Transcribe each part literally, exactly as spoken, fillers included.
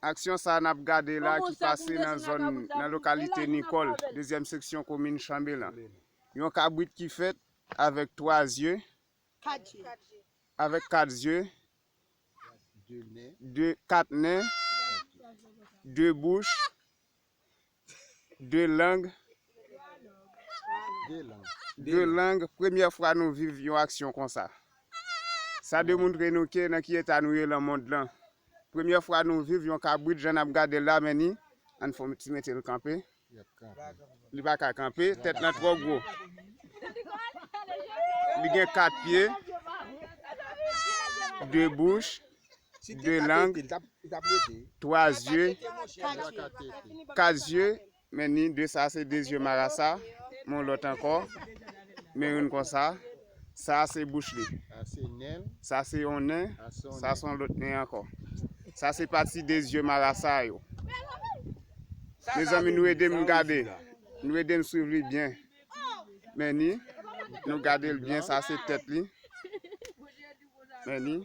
Aksyon sa a n ap gade la ki pase nan zòn, nan lokalite Nikòl, dezyèm seksyon komin Chanbelan. Yon kabrit ki fèt avèk twa zye, avèk kat zye, de, kat nen, de bouch, de lang, de lang. Premyè fwa nou viv yon aksyon konsa. Sa demontre nou ke nan ki eta nou ye lan mond lan. Premyè fwa nou viv yon kabrit jan n ap gade l la, men ni, ann fè yon ti mete l kanpe. Li pa ka kanpe, tèt lan twò gwo. Li gen kat pye, de bouch, de lang, twa zye, kat zye, men ni de sa se de zye marasa, men yon lòt ankò, men youn konsa, sa se bouch li. Sa se yon nen, sa se yon lòt nen ankò. Sa se pati de zye marasa yo. Mezanmi, nou ede m gade. Nou ede m swiv li byen. Men ni, nou gade l byen, sa se tèt li. Men ni,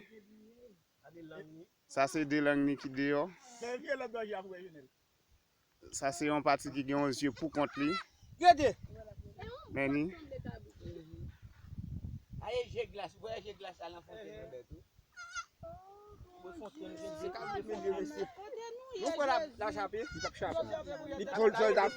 sa se de lang ni ki deyò. Sa se yon pati ki gen yon zye pou kont li. Men ni. Aye je glas, voye je glas la nan fontenn nan bèt ou. Nou kwè l ap, l ap chape, li p ap chape. Li pran l fè l t ap